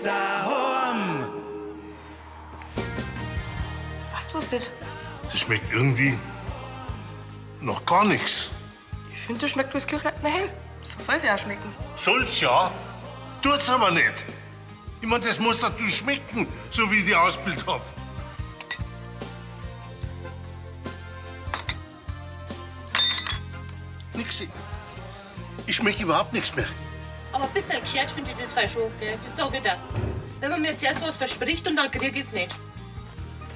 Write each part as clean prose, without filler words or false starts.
ist daheim. Weißt du was nicht? Das schmeckt irgendwie noch gar nichts. Ich finde, das schmeckt wie das Kirchleitner hell. So soll es ja auch schmecken. Soll's ja, tut's aber nicht. Ich mein, das muss natürlich schmecken, so wie ich die Ausbildung hab. Nix. Ich schmecke überhaupt nichts mehr. Aber ein bisschen geschert finde ich das falsch schon, gell? Das sag ich dir. Wenn man mir zuerst was verspricht und dann krieg ich's nicht.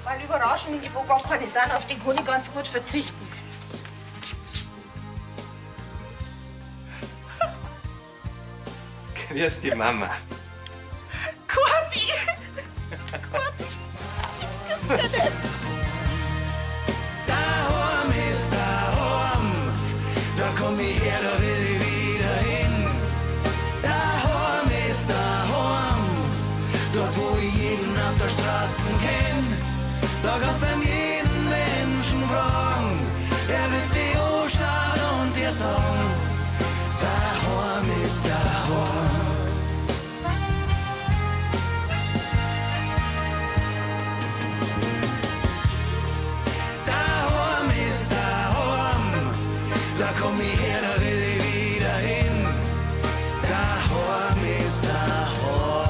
Weil Überraschungen, die wo gar keine sind, auf die kann ich ganz gut verzichten. Grüß dich, Mama. Korbi! Korbi! Das gibt's ja nicht! Daheim ist daheim, da komm ich her, da will ich wieder hin. Daheim ist daheim, dort wo ich jeden auf der Straße kenn. Da kannst du jeden Menschen fragen, er wird dich anschauen und dir sagen, daheim ist daheim. Daheim ist daheim, da komm ich her, da will ich wieder hin. Daheim ist daheim.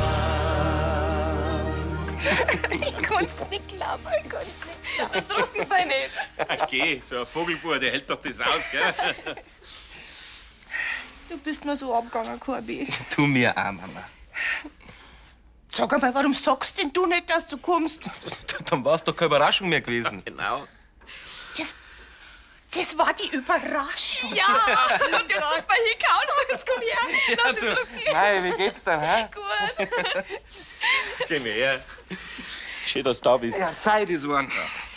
Ich kann's nicht glauben, ich kann's nicht glauben. Trockenfall nicht. Okay, so ein Vogelbur, der hält doch das aus, gell? Du bist mir so abgegangen, Korbi. Tu mir auch, Mama. Sag einmal, warum sagst denn du nicht, dass du kommst? Dann war's doch keine Überraschung mehr gewesen. Genau. Das war die Überraschung. Ja, und jetzt sind wir hingehauen. Jetzt komm her. Lass dich drücken. Mei, wie geht's denn, hä? Gut. Geh her. Schön, dass du da bist. Ja, Zeit ist one.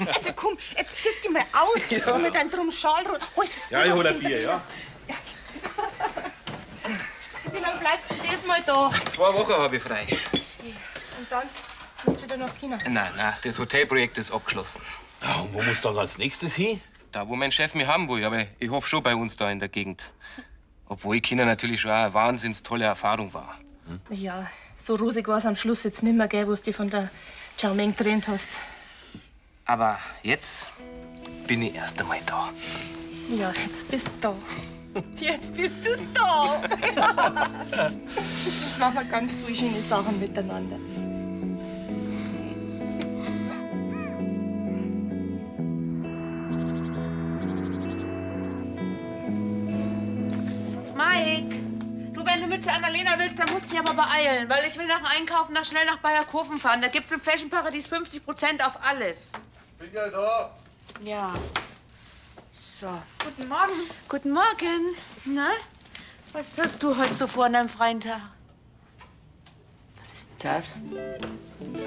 Also komm, jetzt zieh dich mal aus ja. Mit deinem drum Schal runter. Hol's- Ja, ich hol ein Bier, ja? Wie lange bleibst du denn diesmal da? 2 Wochen hab ich frei. Und dann musst du wieder nach China. Nein, nein, das Hotelprojekt ist abgeschlossen. Ja, und wo muss dann als nächstes hin? Da, wo mein Chef mich haben will, aber ich hoffe schon bei uns da in der Gegend. Obwohl China natürlich schon auch eine wahnsinns tolle Erfahrung war. Ja, so rosig war's am Schluss jetzt nimmer, gell, wo du dich von der Chow Ming getrennt hast. Aber jetzt bin ich erst einmal da. Ja, jetzt bist du da. Jetzt bist du da. Jetzt machen wir ganz viele schöne Sachen miteinander. Mike, du, wenn du mit zu Annalena willst, dann musst du dich aber beeilen, weil ich will nach dem Einkaufen noch schnell nach Bayerkofen fahren. Da gibt's im Fashion Paradies 50% auf alles. Bin ja da. Ja. So. Guten Morgen. Guten Morgen. Na, was hast du heute so vor an deinem freien Tag? Was ist denn das?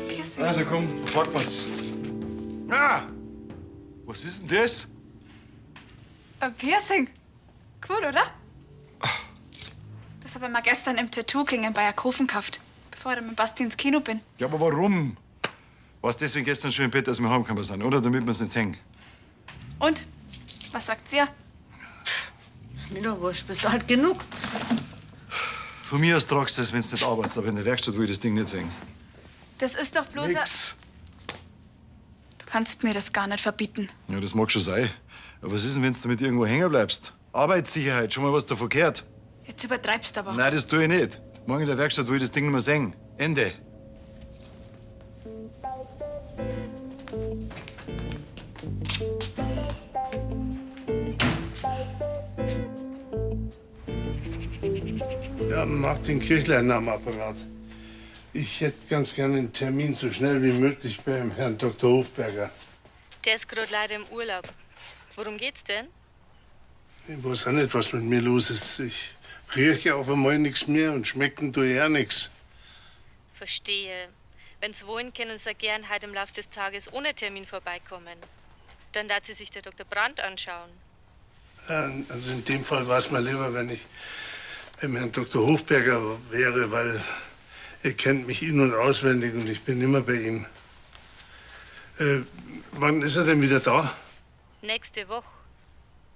Piercing. Also komm, pack was. Ah! Was ist denn das? Ein Piercing. Cool, oder? Das habe ich mir gestern im Tattoo King in Bayerkofen gekauft, bevor ich mit Basti ins Kino bin. Ja, aber warum? Warst deswegen gestern schon im Bett, dass wir heimgekommen sind, oder? Damit wir's nicht sehen. Und? Was sagt ihr? Ist mir doch wurscht, bist du alt genug. Von mir aus tragst du es, wenn du nicht arbeitest, aber in der Werkstatt will ich das Ding nicht sehen. Das ist doch bloß. ein- Nix. Du kannst mir das gar nicht verbieten. Ja, das mag schon sein. Aber was ist denn, wenn du damit irgendwo hängen bleibst? Arbeitssicherheit, schon mal was davon gehört? Jetzt übertreibst du aber. Nein, das tue ich nicht. Morgen in der Werkstatt will ich das Ding nicht mehr sehen. Ende. Ja, Martin Kirchlein am Apparat. Ich hätte ganz gerne einen Termin so schnell wie möglich beim Herrn Dr. Hofberger. Der ist gerade leider im Urlaub. Worum geht's denn? Ich weiß auch nicht, was mit mir los ist. Ich rieche auf einmal nichts mehr und schmecken tue ich auch nichts. Verstehe. Wenn's wollen, können Sie gern heute im Laufe des Tages ohne Termin vorbeikommen. Dann darf sie sich der Dr. Brandt anschauen. Also in dem Fall war es mir lieber, wenn ich beim Herrn Dr. Hofberger wäre, weil er kennt mich in- und auswendig und ich bin immer bei ihm. Wann ist er denn wieder da? Nächste Woche.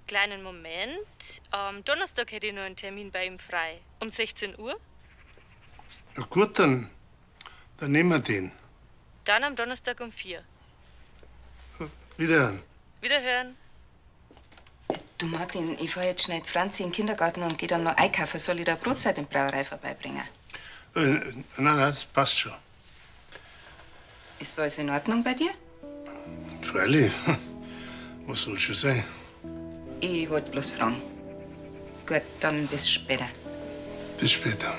Kleinen Moment. Am Donnerstag hätte ich nur einen Termin bei ihm frei. Um 16 Uhr? Na gut, dann Dann nehmen wir den. Dann am Donnerstag um 4. Wiederhören. Wiederhören. Du Martin, ich fahr jetzt schnell die Franzi in den Kindergarten und geh dann noch einkaufen. Soll ich da Brotzeit in die Brauerei vorbeibringen? Nein, nein, das passt schon. Ist alles in Ordnung bei dir? Freilich. Was soll schon sein? Ich wollte bloß fragen. Gut, dann bis später. Bis später.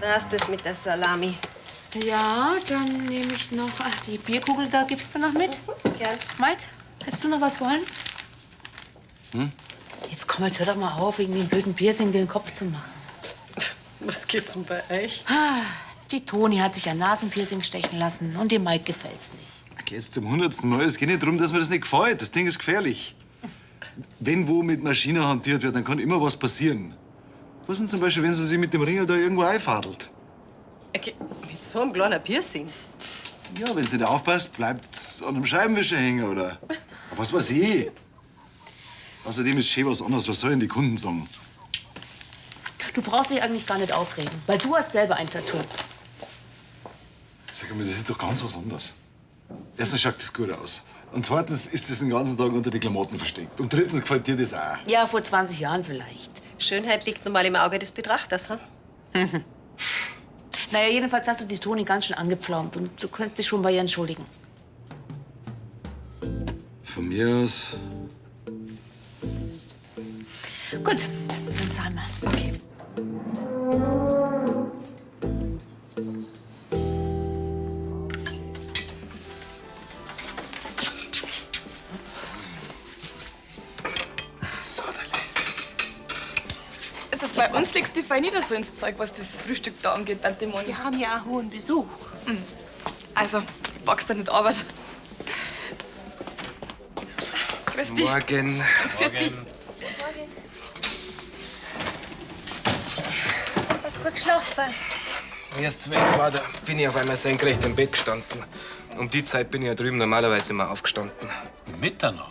War's das mit der Salami? Ja, dann nehme ich noch. Ach, die Bierkugel da gibst du mir noch mit? Gern. Mike, hättest du noch was wollen? Hm? Jetzt komm, jetzt hör doch mal auf, wegen dem blöden Piercing dir den Kopf zu machen. Was geht's denn bei euch? Ah, Die Toni hat sich ein Nasenpiercing stechen lassen und dem Mike gefällt's nicht. Okay, jetzt zum 100. Mal. Es geht nicht darum, dass mir das nicht gefällt. Das Ding ist gefährlich. Wenn wo mit Maschine hantiert wird, dann kann immer was passieren. Was denn zum Beispiel, wenn sie sich mit dem Ringel da irgendwo einfadelt? Okay, mit so einem kleinen Piercing? Ja, wenn sie nicht aufpasst, bleibt's an einem Scheibenwischer hängen, oder? Aber was weiß ich? Außerdem ist schön was anderes. Was sollen die Kunden sagen? Du brauchst dich eigentlich gar nicht aufregen, weil du hast selber ein Tattoo. Sag mal, das ist doch ganz was anderes. Erstens schaut das gut aus. Und zweitens ist das den ganzen Tag unter die Klamotten versteckt. Und drittens gefällt dir das auch. Ja, vor 20 Jahren vielleicht. Schönheit liegt nun mal im Auge des Betrachters, hm? Naja, jedenfalls hast du die Toni ganz schön angepflaumt und du könntest dich schon bei ihr entschuldigen. Von mir aus. Gut, dann zahlen wir. Okay. So, Also bei uns legst du fein nicht so ins Zeug, was das Frühstück da angeht, Tante Moni. Wir haben ja auch hohen Besuch. Also, packst du nicht Arbeit. Grüß dich. Morgen. Pfiat Hast gut geschlafen? Erst 12 war, da bin ich auf einmal senkrecht im Bett gestanden. Um die Zeit bin ich ja drüben normalerweise immer aufgestanden. Um Mitternacht?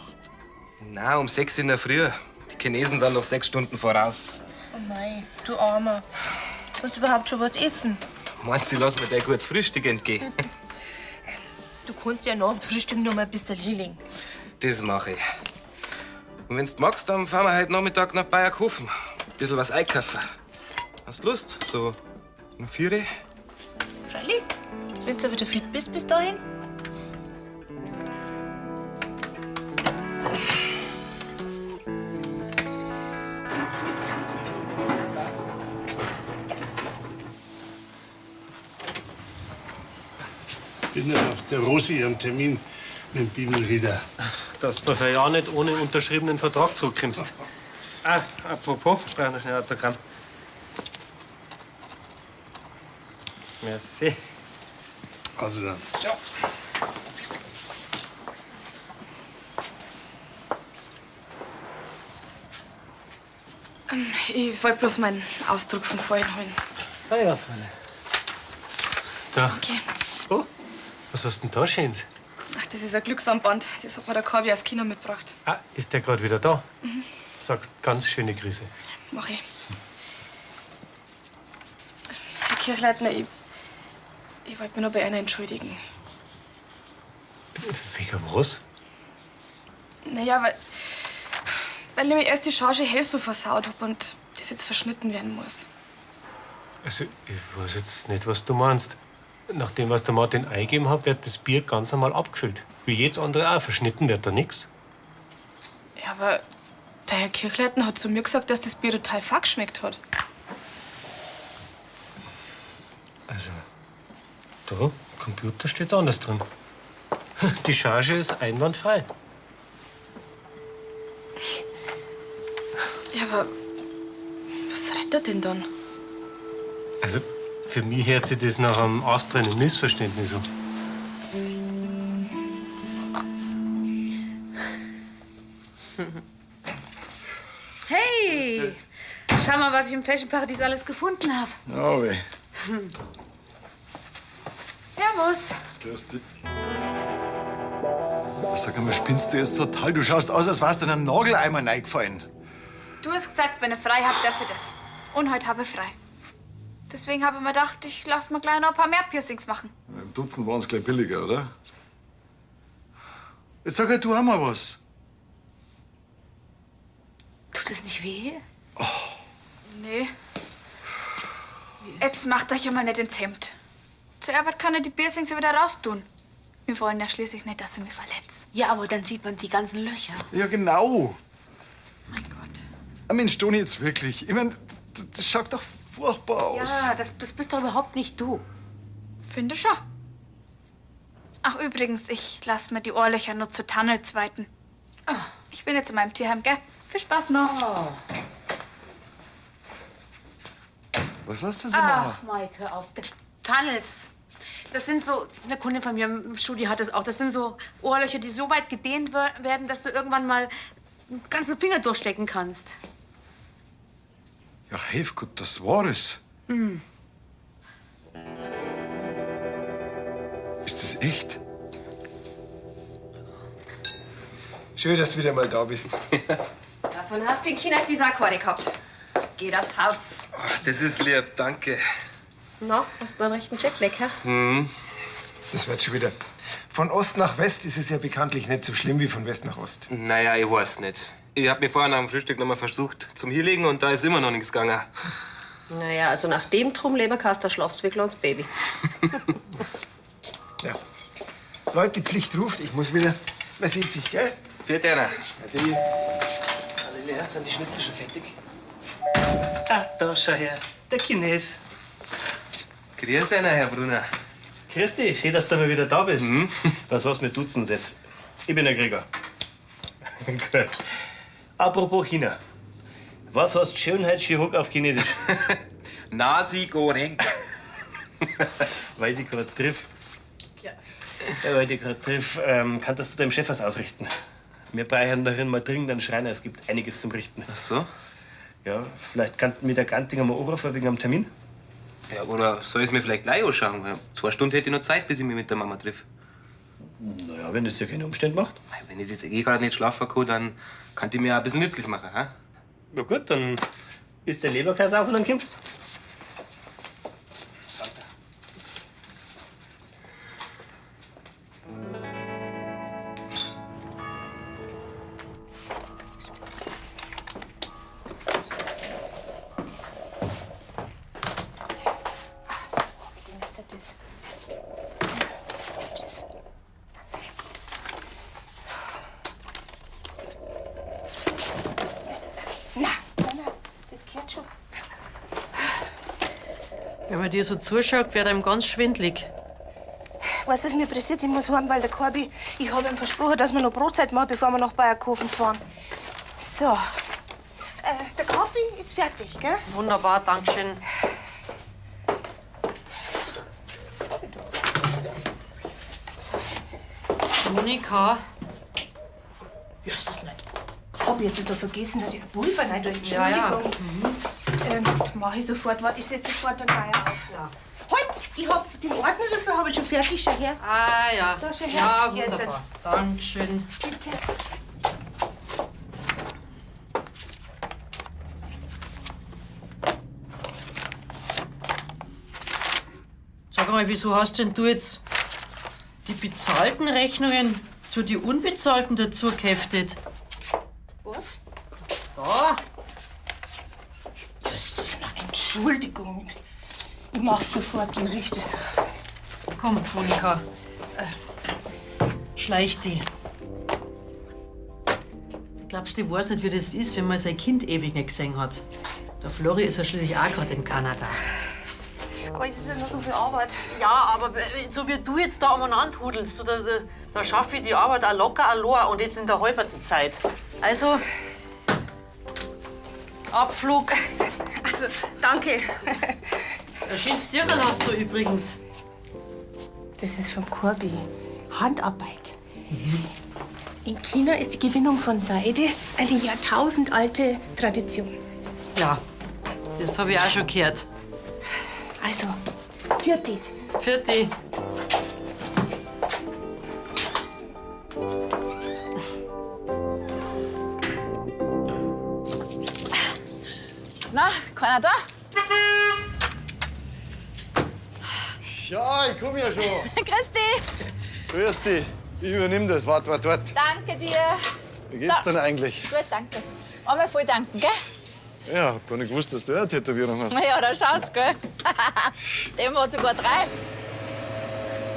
Na, um 6 in der Früh. Die Chinesen sind noch 6 Stunden voraus. Oh mei, du Armer. Kannst du überhaupt schon was essen? Meinst du, ich lass mir der gutes Frühstück entgehen? Du kannst ja nach dem Frühstück noch mal ein bisschen hinlegen. Das mache ich. Und wenn's du magst, dann fahren wir heute Nachmittag nach Bayerkofen. Bisschen was einkaufen. Hast du Lust? So um 4 Uhr? Freilich. Wenn du wieder fit bist bis dahin. Bin ja auf der Rosi ihrem Termin mit dem Bibelrieder. Dass du für ja nicht ohne unterschriebenen Vertrag zurückkommst. Ah, apropos, ich brauche noch schnell ein Autogramm. Merci. Also dann. Ciao. Ich wollte bloß meinen Ausdruck von vorhin holen. Ah ja, Falle. Da. Okay. Oh, was hast denn da Schönes? Ach, das ist ein Glücksarmband. Das hat mir der Corby aus China mitgebracht. Ah, ist der gerade wieder da? Mhm. Sagst ganz schöne Grüße. Mach ich. Herr Kirchleitner, ich wollte mich noch bei einer entschuldigen. Wegen was? Naja, weil ich mir erst die Charge hell so versaut hab und das jetzt verschnitten werden muss. Also, ich weiß jetzt nicht, was du meinst. Nach dem, was der Martin eingegeben hat, wird das Bier ganz normal abgefüllt. Wie jedes andere auch. Verschnitten wird da nichts. Ja, aber der Herr Kirchleitner hat zu mir gesagt, dass das Bier total fad geschmeckt hat. Also, da, im Computer steht anders drin. Die Charge ist einwandfrei. Ja, aber was rettet denn dann? Also, für mich hört sich das nach einem astreinen Missverständnis an. Hey! Schau mal, was ich im Fashion-Paradies alles gefunden habe. Ja, weh. Servus. Grüß dich. Sag einmal, spinnst du jetzt total? Du schaust aus, als wärst du in einen Nageleimer reingefallen. Du hast gesagt, wenn ich frei hab, darf ich das. Und heute habe ich frei. Deswegen habe ich mir gedacht, ich lass mir gleich noch ein paar mehr Piercings machen. Im Dutzend waren's gleich billiger, oder? Jetzt sag halt du auch mal was. Tut das nicht weh? Nee. Jetzt macht euch einmal nicht ins Hemd. Zur Arbeit kann ich die Piercings ja wieder raustun. Wir wollen ja schließlich nicht, dass sie mich verletzt. Ja, aber dann sieht man die ganzen Löcher. Ja, genau. Mein Gott. Mensch, Toni, jetzt wirklich. Ich mein, das schaut doch furchtbar aus. Ja, das bist doch überhaupt nicht du. Finde schon. Ach, übrigens, ich lass mir die Ohrlöcher nur zu Tunnels weiten. Ich bin jetzt in meinem Tierheim, gell? Viel Spaß noch. Was lässt du sie machen? Ach, Maike, auf. Tunnels. Das sind so, eine Kundin von mir im Studio hat das auch. Das sind so Ohrlöcher, die so weit gedehnt werden, dass du irgendwann mal einen ganzen Finger durchstecken kannst. Ja, Helfgott, das war es. Mhm. Ist das echt? Schön, dass du wieder mal da bist. Davon hast du in China Quisakore gehabt. Geht aufs Haus. Ach, das ist lieb, danke. Na, hast du einen rechten Jetlag, hä? Mhm. Das wird schon wieder. Von Ost nach West ist es ja bekanntlich nicht so schlimm wie von West nach Ost. Naja, ich weiß nicht. Ich hab mir vorher nach dem Frühstück noch mal versucht zum Hierlegen und da ist immer noch nichts gegangen. Naja, also nach dem Trumm-Leberkass, da schlafst du wie ein kleines Baby. Ja. Leute, die Pflicht ruft, ich muss wieder. Man sieht sich, gell? Viert einer. Ade. Halleluja, sind die Schnitzel schon fertig? Ah, da schau her, der Chines. Grüß einer, Herr Brunner. Grüß dich, schön, dass du mal wieder da bist. Was war's mit duzen uns jetzt? Ich bin der Gregor. Gut. Apropos China. Was heißt Schönheitschirurg auf Chinesisch? Nasi Goreng. Weil ich dich gerade triff. Ja. Weil ich dich gerade triff, kannst du deinem Chef was ausrichten? Wir brauchen darin mal dringend einen Schreiner. Es gibt einiges zum Richten. Ach so? Ja, vielleicht kann mir der Gantinger mal anrufen wegen einem Termin. Ja, oder soll ich mir vielleicht gleich anschauen? Weil 2 Stunden hätte ich noch Zeit, bis ich mich mit der Mama triff. Naja, wenn es ja keine Umstände macht. Wenn ich jetzt eh gerade nicht schlafen kann, dann kann ich mir auch ein bisschen nützlich machen, ha? Na gut, dann isst der Leberkäse auf und dann kommst. Bitte das. Das. Na, na, na, das gehört schon. Wenn man dir so zuschaut, wird einem ganz schwindlig. Weißt du, was mir pressiert? Ich muss heim, weil der Corby, ich habe ihm versprochen, dass wir noch Brotzeit machen, bevor wir nach Bayerkofen fahren. So. Der Kaffee ist fertig, gell? Wunderbar, Dankeschön. Monika. Ja, ist das nicht. Hab ich jetzt wieder vergessen, dass ich ein Pulver rein tue. Ja, ja. Entschuldigung. Mach ich sofort. Warte, ich setze sofort den Reihe auf. Ja. Halt! Ich hab den Ordner dafür hab ich schon fertig. Schau her. Ah ja. Da, schau her. Ja, Jetzt. wunderbar. Dankeschön. Bitte. Sag mal, wieso hast denn du jetzt die bezahlten Rechnungen zu die unbezahlten dazu geheftet? Was? Da. Das ist eine Entschuldigung. Ich mach's sofort, ich richte es. Komm, Monika. Schleich die. Glaubst du, ich weiß nicht, wie das ist, wenn man sein Kind ewig nicht gesehen hat? Der Flori ist ja schließlich auch gerade in Kanada. Aber es ist ja nur so viel Arbeit. Ja, aber so wie du jetzt da umeinander hudelst, da schaffe ich die Arbeit auch locker allein und das in der halberten Zeit. Also, Abflug. Also, danke. Ein schönes Dirndl hast du übrigens. Das ist vom Corby. Handarbeit. In China ist die Gewinnung von Seide eine jahrtausendalte Tradition. Ja, das habe ich auch schon gehört. Also, Vierte. Vierte. Na, keiner da? Ja, ich komm ja schon. Grüß dich. Grüß dich. Ich übernehme das. Wart, wart, wart. Danke dir. Wie geht's Da. denn eigentlich? Gut, danke. Einmal voll danken, gell? Ja, hab gar nicht gewusst, dass du auch eine Tätowierung hast. Na ja, da schaust, gell? Dem hat sogar drei.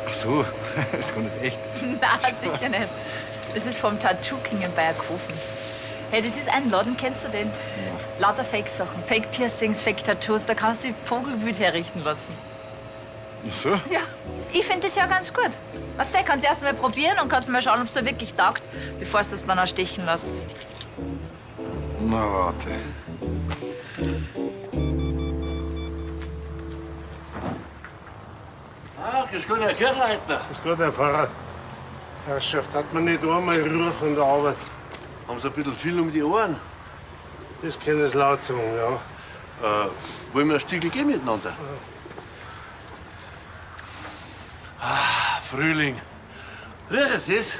Ach so, ist gar nicht echt. Nein, sicher nicht. Das ist vom Tattoo King in Bayerkofen. Hey, das ist ein Laden, kennst du den? Lauter Fake-Sachen, Fake-Piercings, Fake-Tattoos, da kannst du die Vogelwüt herrichten lassen. Ach so? Ja, ich finde das ja ganz gut. Weißt du, kannst erst mal probieren und kannst mal schauen, ob's dir wirklich taugt, bevor du es dann auch stechen lässt. Na, warte. Ah, grüß Gott, Herr Kirchleitner. Grüß Gott, Herr Pfarrer. Herrschaft, hat man nicht einmal Ruhe von der Arbeit. Haben Sie ein bisschen viel um die Ohren? Das kann ich laut sagen, ja. Wollen wir ein Stückel gehen miteinander? Ah, Frühling. Riechen Sie es?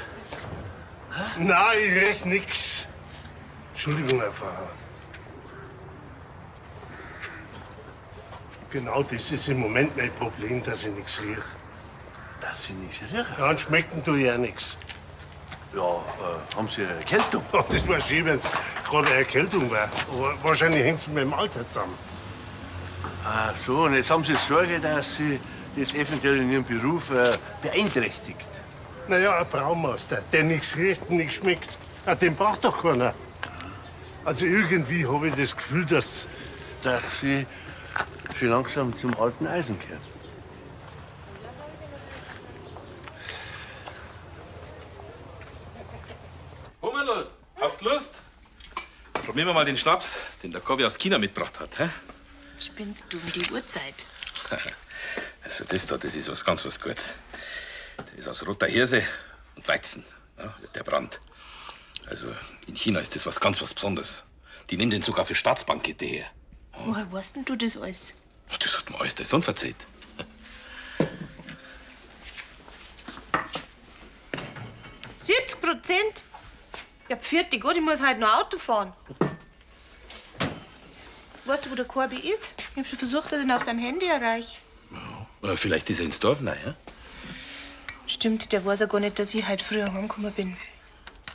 Nein, ich riech nix. Entschuldigung, Herr Pfarrer. Genau das ist im Moment mein Problem, dass ich nichts rieche. Dass Sie nichts riechen? Ja, und schmecken tue ich auch nichts. Ja, haben Sie eine Erkältung? Oh, das war schön, wenn's gerade eine Erkältung war. Aber wahrscheinlich hängt's mit meinem Alter zusammen. Ah, so, und jetzt haben Sie Sorge, dass Sie das eventuell in Ihrem Beruf beeinträchtigt. Na ja, ein Braumeister, der nichts riecht und nichts schmeckt, ah, den braucht doch keiner. Also irgendwie habe ich das Gefühl, dass... Dass Sie schon langsam zum alten Eisen gehören. Hummerl, hast Lust? Probieren wir mal den Schnaps, den der Kobi aus China mitgebracht hat. Hä? Spinnst du um die Uhrzeit? Also das da, das ist was ganz was Gutes. Der ist aus roter Hirse und Weizen, ja, der Brand. Also in China ist das was ganz was Besonderes. Die nehmen den sogar für Staatsbankette her. Woher weißt denn du das alles? Das hat mir alles der Sohn verzählt. 70 Prozent? Ja, pfiat dich Gott, ich muss heute noch Auto fahren. Weißt du, wo der Corby ist? Ich hab schon versucht, dass ich ihn auf seinem Handy erreiche. Vielleicht ist er ins Dorf rein, ja? Stimmt, der weiß ja gar nicht, dass ich heute früher heimgekommen bin.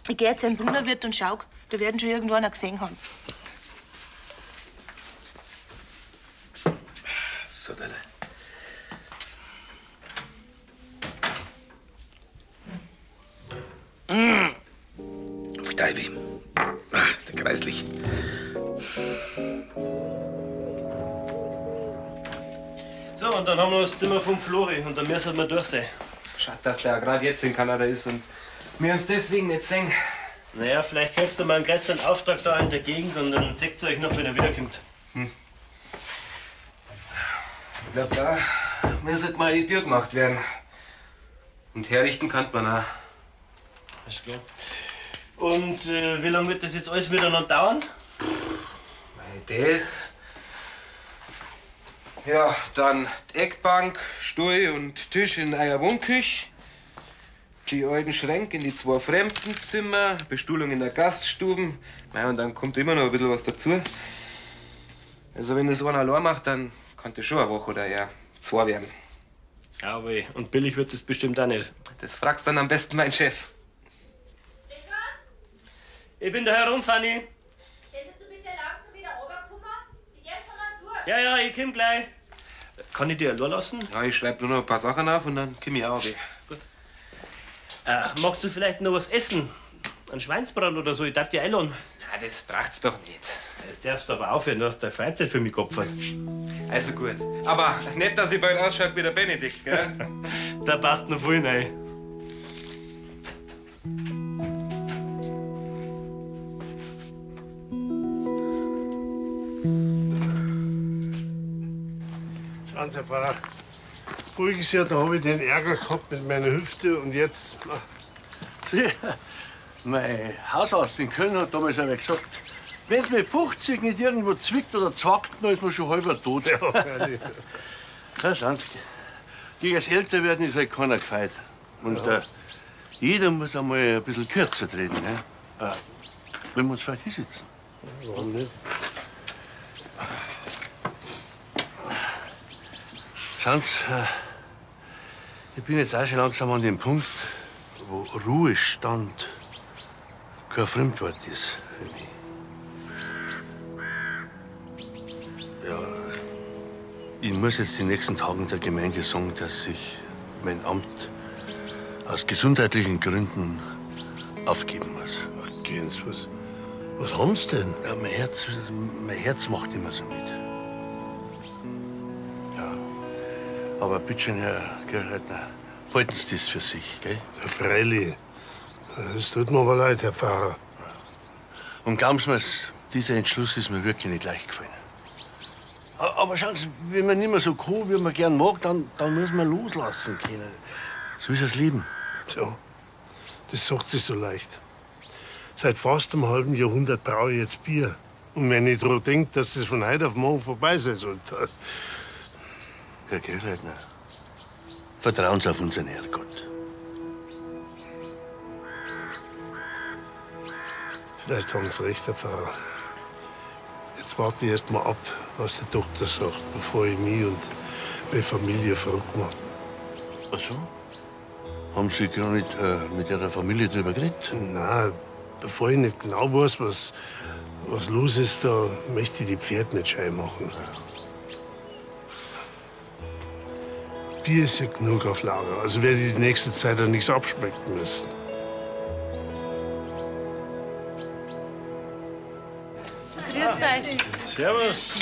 Ich geh jetzt in den Brunnerwirt und schau, da werden schon irgendwann einer gesehen haben. So, da. Mmh. Pfui, Teufel. Ah, ist der kreislich. So, und dann haben wir noch das Zimmer vom Flori und dann müssen wir durch sein. Schade, dass der gerade jetzt in Kanada ist und wir uns deswegen nicht sehen. Naja, vielleicht kriegst du mal einen größeren Auftrag da in der Gegend und dann seht ihr euch noch, wenn er wiederkommt. Ich glaub, da müsste mal die Tür gemacht werden. Und herrichten kann man auch. Ist klar. Und wie lange wird das jetzt alles miteinander dauern? Das. Ja, dann die Eckbank, Stuhl und Tisch in eurer Wohnküche. Die alten Schränke in die zwei Fremdenzimmer, Bestuhlung in der Gaststuben. Mei, und dann kommt immer noch ein bisschen was dazu. Also, wenn das einer allein macht, dann kann das schon eine Woche oder eher zwei werden. Jawohl, und billig wird das bestimmt auch nicht. Das fragst dann am besten meinen Chef. Ich bin da herum, Fanny. Ja, ja, ich komm gleich. Kann ich dich allein lassen? Ja, ich schreib nur noch ein paar Sachen auf und dann komm ich auch. Gut. Magst du vielleicht noch was essen? Ein Schweinsbraten oder so? Ich darf dich einladen. Na, das braucht's doch nicht. Das darfst du aber aufhören. Du hast deine Freizeit für mich geopfert. Also gut. Aber nicht, dass ich bald ausschaue wie der Benedikt, gell? Da passt noch viel rein. Schauen Sie, Herr Pfarrer. Voriges Jahr, da habe ich den Ärger gehabt mit meiner Hüfte und jetzt. Sie, mein Hausarzt in Köln hat damals einmal gesagt, wenn es mit 50 nicht irgendwo zwickt oder zwackt, dann ist man schon halber tot. Ja, freilich. Ja, schauen Sie, gegen das Älterwerden ist halt keiner gefeit. Und Ja. jeder muss einmal ein bisschen kürzer treten. Ne? Wollen wir uns vielleicht hinsetzen? Warum nicht? Schauen Sie, ich bin jetzt auch schon langsam an dem Punkt, wo Ruhestand kein Fremdwort ist für mich. Ja, ich muss jetzt die nächsten Tagen der Gemeinde sagen, dass ich mein Amt aus gesundheitlichen Gründen aufgeben muss. Gehen Sie, was haben Sie denn? Ja, mein Herz, wissen Sie, mein Herz macht immer so mit. Ja, aber bitte schön, Herr Kirchleitner, halten Sie das für sich, gell? Ja, freilich. Es tut mir aber leid, Herr Pfarrer. Und glauben Sie mir's, dieser Entschluss ist mir wirklich nicht leicht gefallen. Aber schauen Sie, wenn man nicht mehr so kann, wie man gern mag, dann muss man loslassen können. So ist das Leben. Tja, das sagt sich so leicht. Seit fast einem halben Jahrhundert brauche ich jetzt Bier. Und wenn ich daran denke, dass das von heute auf morgen vorbei sein sollte. Herr Kirchleitner, vertrauen Sie auf unseren Herrgott. Vielleicht haben Sie recht, Herr Pfarrer. Jetzt warte ich erst mal ab, was der Doktor sagt, bevor ich mich und meine Familie verrückt mache. Ach so? Haben Sie gar nicht mit Ihrer Familie drüber geredet? Nein, bevor ich nicht genau weiß, was los ist, da möchte ich die Pferde nicht scheu machen. Bier ist ja genug auf Lager, also werde ich die nächste Zeit auch nichts abschmecken müssen. Grüß euch. Servus,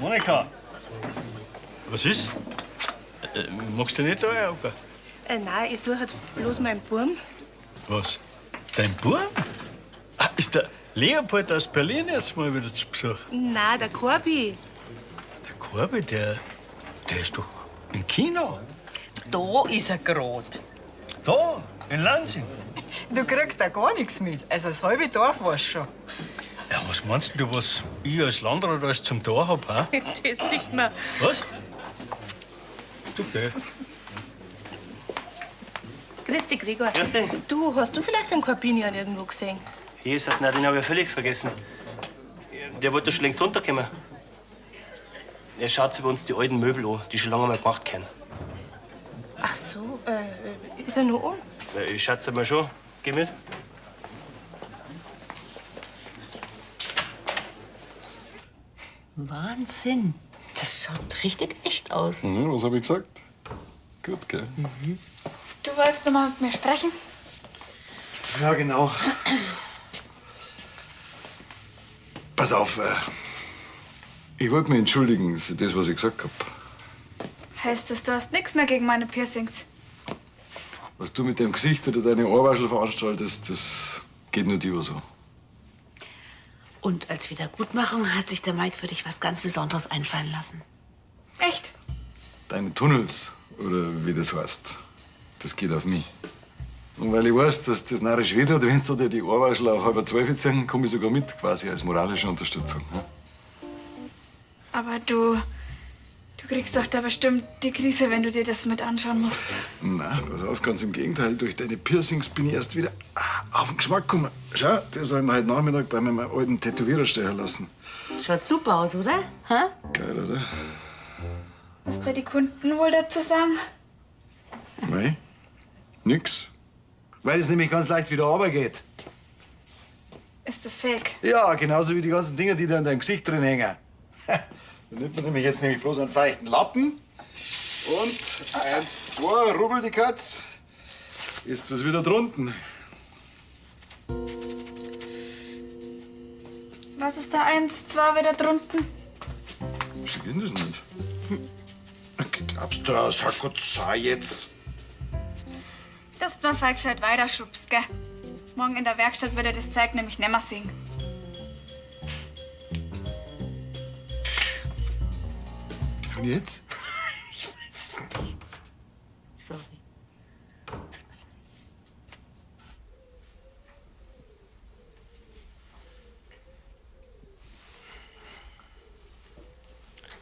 Monika. Was ist? Magst du nicht da rein? Nein, ich suche bloß meinen Burm. Was? Dein Bub? Ah, ist der Leopold aus Berlin jetzt mal wieder zu Besuch? Nein, der Corby. Der Korbi, der ist doch in China. Da ist er grad. Da, in Lansing. Du kriegst da gar nichts mit. Also das halbe Dorf weiß schon. Ja, was meinst du, was ich als Landrat alles zum Tor hab? Hä? Das sieht man. Was? Du, gell? Grüß dich, Gregor. Grüß dich. Du, hast du vielleicht einen Corbinian irgendwo gesehen? Jesus, nein, den hab ich ja völlig vergessen. Der wollte schon längst runterkommen. Er schaut sich bei uns die alten Möbel an, die schon lange mal gemacht können. Ach so, ist er nur um? Na, ich schätze mal schon. Geh mit. Wahnsinn. Das schaut richtig echt aus. Mhm, was hab ich gesagt? Gut, gell? Du wolltest doch mal mit mir sprechen? Ja, genau. Pass auf, ich wollte mich entschuldigen für das, was ich gesagt hab. Heißt das, du hast nichts mehr gegen meine Piercings? Was du mit deinem Gesicht oder deine Ohrwaschel veranstaltest, das geht nur dir so. Und als Wiedergutmachung hat sich der Mike für dich was ganz Besonderes einfallen lassen. Echt? Deine Tunnels, oder wie das heißt, das geht auf mich. Und weil ich weiß, dass das narrisch weh tut, wenn du dir die Ohrwaschel auf 11:30 ziehen, komme ich sogar mit, quasi als moralische Unterstützung. Ne? Aber du kriegst doch da bestimmt die Krise, wenn du dir das mit anschauen musst. Na, pass auf, ganz im Gegenteil. Durch deine Piercings bin ich erst wieder auf den Geschmack gekommen. Schau, das habe ich mir heute Nachmittag bei meinem alten Tätowierer stechen lassen. Schaut super aus, oder? Hä? Geil, oder? Was da die Kunden wohl dazu sagen? Nein, nix. Weil es nämlich ganz leicht wieder runtergeht. Ist das fake? Ja, genauso wie die ganzen Dinger, die da in deinem Gesicht drin hängen. Da nimmt man nämlich jetzt bloß einen feuchten Lappen und 1, 2, rubbel die Katz, ist das wieder drunten. Was ist da 1, 2 wieder drunten? Wieso geht denn das nicht? Okay, glaubst du, das hat Gott sei jetzt? Dass du mal falsch gescheit weiterschubst, gell? Morgen in der Werkstatt wird er das Zeug nämlich nimmer sehen. Und jetzt? Ich weiß es nicht. Sorry.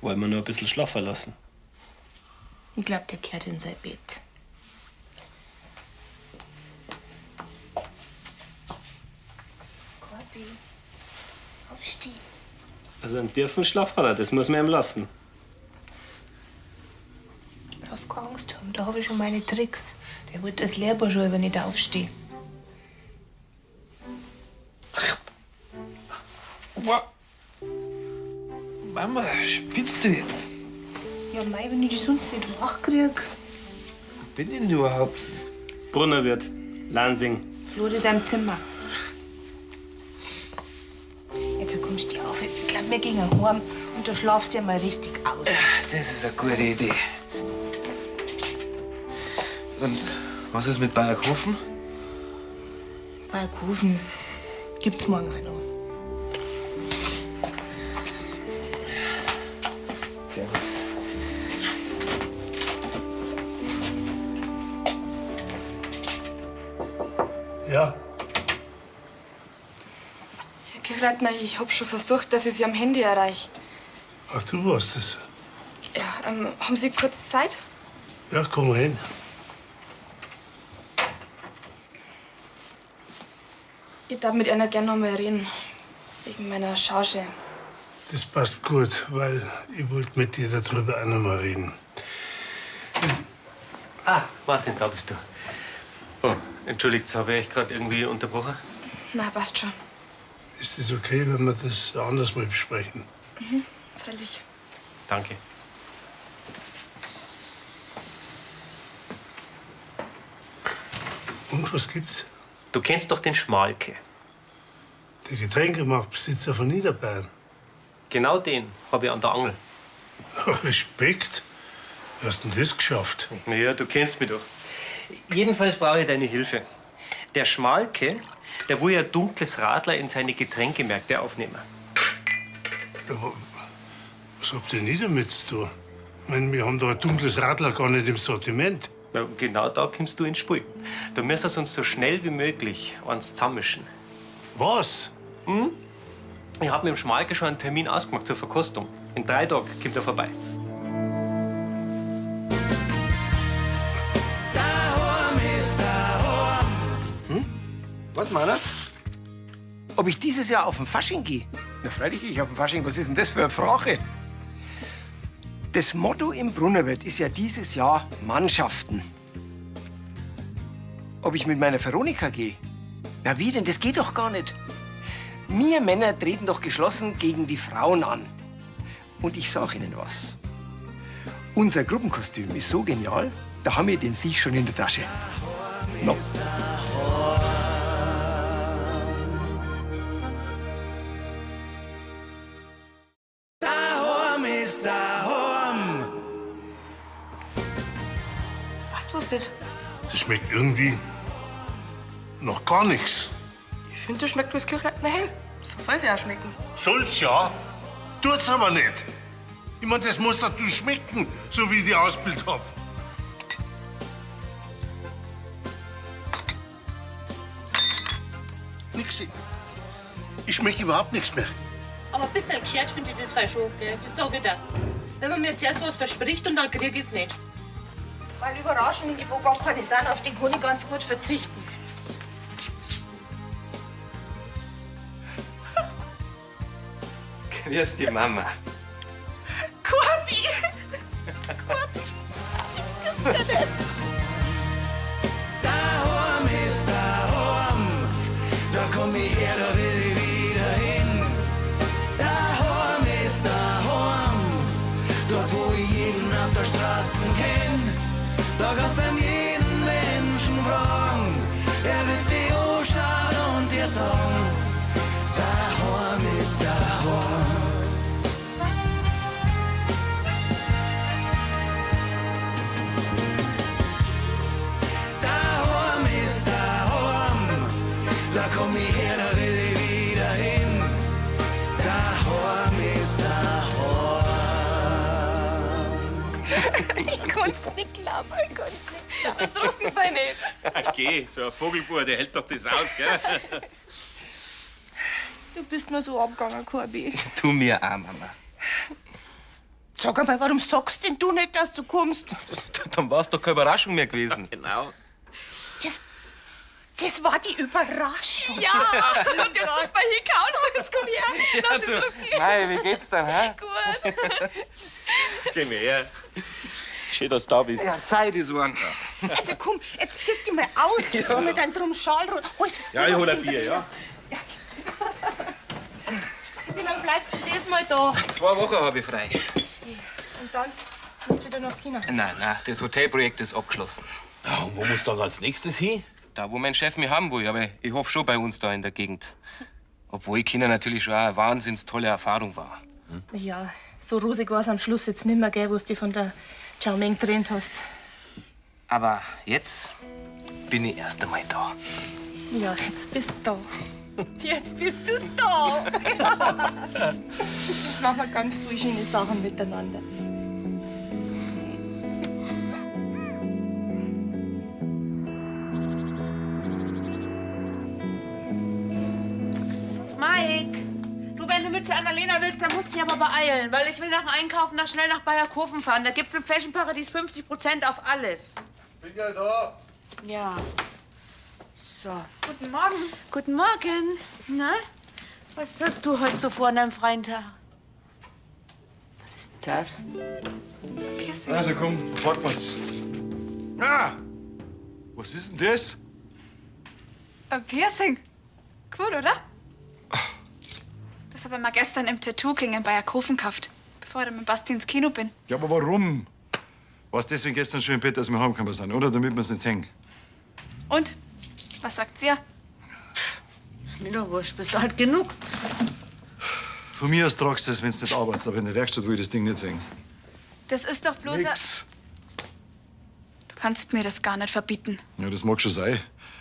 Wollen wir nur ein bisschen schlafen lassen? Ich glaub, der kehrt in sein Bett. Corby, aufstehen. Also einen tiefen Schlaf hat er, das muss man ihm lassen. habe ich schon meine Tricks. Der wird als Lehrbursche schon, wenn ich da aufstehe. Mama, spinnst du jetzt? Ja, mei, wenn ich die sonst nicht wach krieg. Wo bin ich denn überhaupt? Brunnerwirt, Lansing. Flo ist im Zimmer. Jetzt kommst du auf. Ich glaub, wir gehen heim und du schlafst dir mal richtig aus. Das ist eine gute Idee. Und was ist mit Bayerkofen? Balkofen gibt's morgen auch noch. Servus. Ja, Herr Kirchleitner, ich hab schon versucht, dass ich Sie am Handy erreiche. ach, du warst es. Ja, haben Sie kurz Zeit? Ja, komm rein. Ich darf mit einer gerne noch mal reden. Wegen meiner Charge. Das passt gut, weil ich wollte mit dir darüber auch noch mal reden. Ah, Martin, da bist du. Oh, entschuldigt, habe ich gerade irgendwie unterbrochen? Na, passt schon. Ist es okay, wenn wir das anders mal besprechen? Mhm, freilich. Danke. Und was gibt's? Du kennst doch den Schmalke. Der Getränkemarktbesitzer von Niederbayern. Genau den habe ich an der Angel. Respekt. Wie hast denn das geschafft? Ja, du kennst mich doch. Jedenfalls brauche ich deine Hilfe. Der Schmalke, der will ja dunkles Radler in seine Getränkemärkte aufnehmen. Ja, was habt ihr denn damit zu tun? Ich meine, wir haben da ein dunkles Radler gar nicht im Sortiment. Na, genau da kommst du ins Spiel. Du müsstest uns so schnell wie möglich eins zusammenmischen. Was? Hm? Ich habe mit dem Schmalke schon einen Termin ausgemacht zur Verkostung. In 3 Tagen kommt er vorbei. Was, Manas? Ob ich dieses Jahr auf den Fasching gehe? Na, freilich gehe ich auf den Fasching. Was ist denn das für eine Frage? Das Motto im Brunnerwirt ist ja dieses Jahr Mannschaften. Ob ich mit meiner Veronika gehe? Na wie denn? Das geht doch gar nicht. Wir Männer treten doch geschlossen gegen die Frauen an. Und ich sag Ihnen was. Unser Gruppenkostüm ist so genial, da haben wir den Sieg schon in der Tasche. No. Daheim ist daheim. Weißt du was nicht? Das schmeckt irgendwie noch gar nichts. Ich finde, das schmeckt wie das Kirchleitner hell. So soll es ja auch schmecken. Soll's ja, tut's aber nicht. Ich mein, das muss doch du schmecken, so wie ich die Ausbildung hab. Nix. Ich schmecke überhaupt nichts mehr. Aber ein bisschen geschert finde ich das voll schon, gell? Das sag ich dir. Wenn man mir zuerst was verspricht und dann krieg ich's nicht. Weil Überraschungen, die wo gar keine sind, auf die kann ich ganz gut verzichten. Grüß dich, Mama. Corby! Corby! Das gibt's ja nicht! Daheim ist daheim. Da komm ich her, da will ich wieder hin. Daheim ist daheim. Dort, wo ich jeden auf der Straße kenn. Da kannst du jeden Menschen fragen. Er wird dich anschauen und dir sagen: Daheim ist daheim. Daheim ist daheim. Da komm ich her, da will ich wieder hin. Daheim ist daheim. Ich kann's nicht glauben, ich kann's nicht glauben. Drucken fein nicht. Okay, so ein Vogelbauer, der hält doch das aus, gell? Du bist mir so abgegangen, Corby. Tu mir auch, Mama. Sag einmal, warum sagst denn du nicht, dass du kommst? Dann war's doch keine Überraschung mehr gewesen. Genau. Das war die Überraschung. Ja, und jetzt super hingehauen. Jetzt komm her. Lass dich drucken. Mei, wie geht's denn, hä? Gut. Geh mir her. Schön, dass du da bist. Ja. Zeit ist one. Also komm, jetzt zieh dich mal aus Ja. mit deinem drum Schal. Hol's, Ja, ich hol ein Bier, ja? Wie lange bleibst du denn diesmal da? 2 Wochen habe ich frei. Und dann musst du wieder nach China. Nein, nein, das Hotelprojekt ist abgeschlossen. Ja, und wo muss dann als nächstes hin? Da, wo mein Chef mich haben will, aber ich hoffe schon bei uns da in der Gegend. Obwohl China natürlich schon auch eine wahnsinns tolle Erfahrung war. Ja, so rosig war's am Schluss jetzt nimmer, gell, wo du dich von der Chow Ming getrennt hast. Aber jetzt bin ich erst einmal da. Ja, jetzt bist du da. Jetzt bist du da. Jetzt machen wir ganz viele schöne Sachen miteinander. Mike, du, wenn du mit zu Annalena willst, dann musst du dich aber beeilen, weil ich will nach dem Einkaufen noch schnell nach Bayerkofen fahren. Da gibt's im Fashion Paradies 50% auf alles. Bin ja da. Ja. So. Guten Morgen. Guten Morgen. Na, was hast du heute so vor an deinem freien Tag? Was ist denn das? Piercing. Also komm, packen wir's. Ah! Was ist denn das? Ein Piercing. Cool, oder? Das habe ich mir gestern im Tattoo King in Bayerkofen gekauft, bevor ich mit Basti ins Kino bin. Ja, aber warum? Warst deswegen gestern schon im Bett, dass wir heimgekommen sind, oder? Damit wir's nicht sehen. Und? Was sagt ihr? Ist mir doch wurscht, bist du alt genug. Von mir aus tragst du es, wenn du nicht arbeitest, aber in der Werkstatt will ich das Ding nicht sehen. Das ist doch bloß. Nix. Du kannst mir das gar nicht verbieten. Ja, das mag schon sein.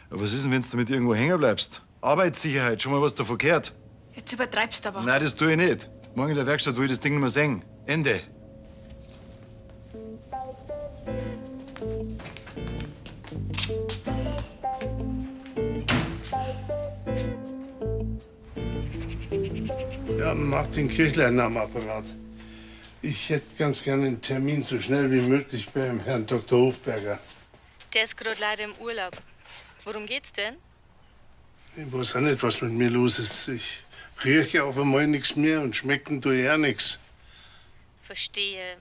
Aber was ist denn, wenn du damit irgendwo hängen bleibst? Arbeitssicherheit, schon mal was davon gehört? Jetzt übertreibst du aber. Nein, das tue ich nicht. Morgen in der Werkstatt will ich das Ding nicht mehr sehen. Ende. Ja, Martin Kirchlein am Apparat. Ich hätte ganz gerne einen Termin so schnell wie möglich beim Herrn Dr. Hofberger. Der ist gerade leider im Urlaub. Worum geht's denn? Ich weiß auch nicht, was mit mir los ist. Ich rieche auf einmal nichts mehr und schmecken tue ich auch nichts. Verstehe.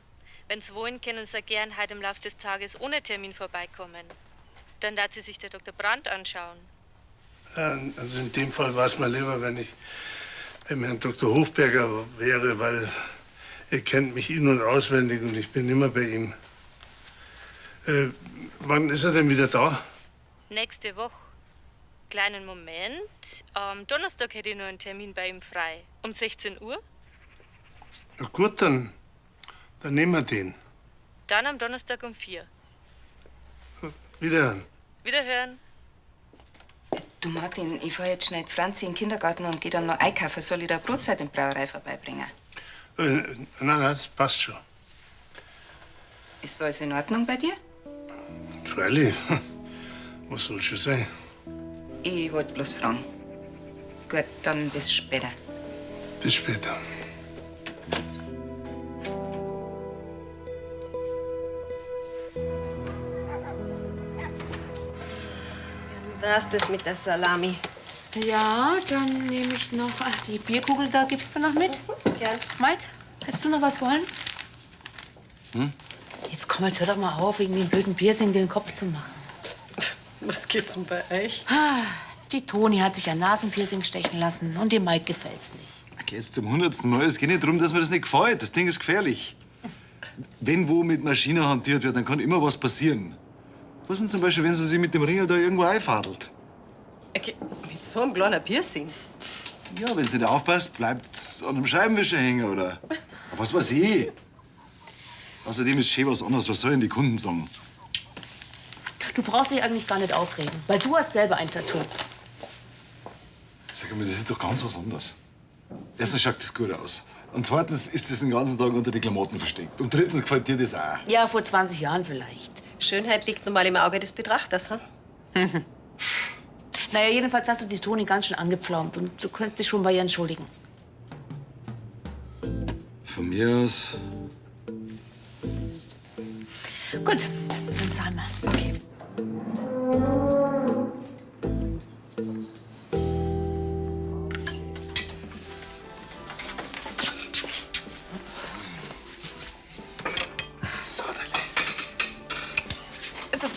Wenn's wollen, können Sie gern heute im Laufe des Tages ohne Termin vorbeikommen. Dann darf sie sich der Dr. Brandt anschauen. Also in dem Fall war es mir lieber, wenn ich beim Herrn Dr. Hofberger wäre, weil er kennt mich in- und auswendig und ich bin immer bei ihm. Wann ist er denn wieder da? Nächste Woche. Kleinen Moment. Am Donnerstag hätte ich nur einen Termin bei ihm frei. Um 16 Uhr? Na gut, dann nehmen wir den. Dann am Donnerstag um 4. Wiederhören. Wiederhören. Du Martin, ich fahr jetzt schnell die Franzi in den Kindergarten und geh dann noch einkaufen. Soll ich da Brotzeit in die Brauerei vorbeibringen? Nein, nein, das passt schon. Ist alles in Ordnung bei dir? Freilich. Was soll schon sein? Ich wollte bloß fragen. Gut, dann bis später. Bis später. War's das mit der Salami? Ja, dann nehme ich noch. Ach, die Bierkugel da gibst du mir noch mit. Gern. Mike, hättest du noch was wollen? Hm? Jetzt komm, jetzt hör doch mal auf, wegen dem blöden Piercing dir den Kopf zu machen. Was geht's denn bei euch? Ah, Die Toni hat sich ein Nasenpiercing stechen lassen und dem Mike gefällt's nicht. Okay, jetzt zum 100. Mal. Es geht nicht darum, dass mir das nicht gefällt. Das Ding ist gefährlich. Wenn wo mit Maschine hantiert wird, dann kann immer was passieren. Was denn zum Beispiel, wenn sie sich mit dem Ringel da irgendwo einfadelt? Okay, mit so einem kleinen Piercing? Ja, wenn sie nicht aufpasst, bleibt's an einem Scheibenwischer hängen, oder? Aber was weiß ich? Außerdem ist schön was anderes. Was sollen die Kunden sagen? Du brauchst dich eigentlich gar nicht aufregen, weil du hast selber ein Tattoo. Sag mal, das ist doch ganz was anderes. Erstens schaut das gut aus. Und zweitens ist das den ganzen Tag unter die Klamotten versteckt. Und drittens gefällt dir das auch. Ja, vor 20 Jahren vielleicht. Schönheit liegt nun mal im Auge des Betrachters, hm? Naja, jedenfalls hast du die Toni ganz schön angepflaumt und du könntest dich schon bei ihr entschuldigen. Von mir aus. Gut, dann zahlen wir. Okay. So, Delle.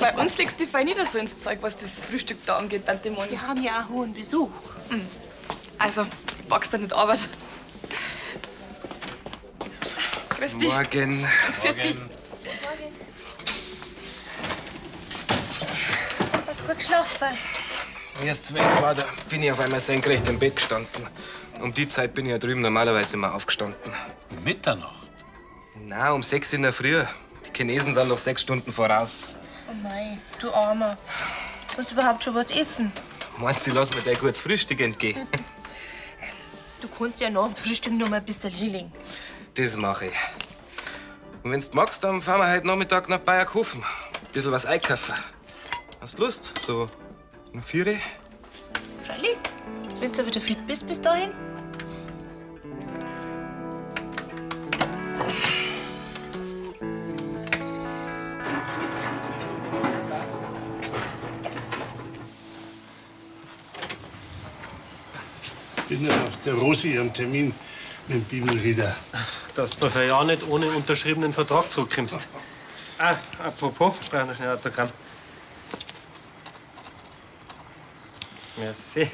Bei uns legst du fein nicht so ins Zeug, was das Frühstück da angeht, Tante Moni. Wir haben ja auch hohen Besuch. Also, ich pack's da nicht Arbeit. Grüß dich. Morgen. Pfiat Hast du gut geschlafen? Erst 12 war, da bin ich auf einmal senkrecht im Bett gestanden. Um die Zeit bin ich ja drüben normalerweise immer aufgestanden. Um Mitternacht? Na, um 6 in der Früh. Die Chinesen sind noch 6 Stunden voraus. Oh mei, du Armer. Kannst du überhaupt schon was essen? Meinst du, ich lass mir dein gutes Frühstück entgehen? Du kannst ja nach dem Frühstück noch mal ein bisschen hinlegen. Das mache ich. Und wenn's du magst, dann fahren wir heute Nachmittag nach Bayerkofen. Ein bisschen was einkaufen. Hast du Lust? So um 4 Uhr? Freilich. Wenn du wieder fit bist bis dahin. Bin ja auf der Rosi ihrem Termin mit dem Bibelrieder. Dass du für ja nicht ohne unterschriebenen Vertrag zurückkommst. Ah, apropos, ich brauche noch schnell ein Autogramm. Merci.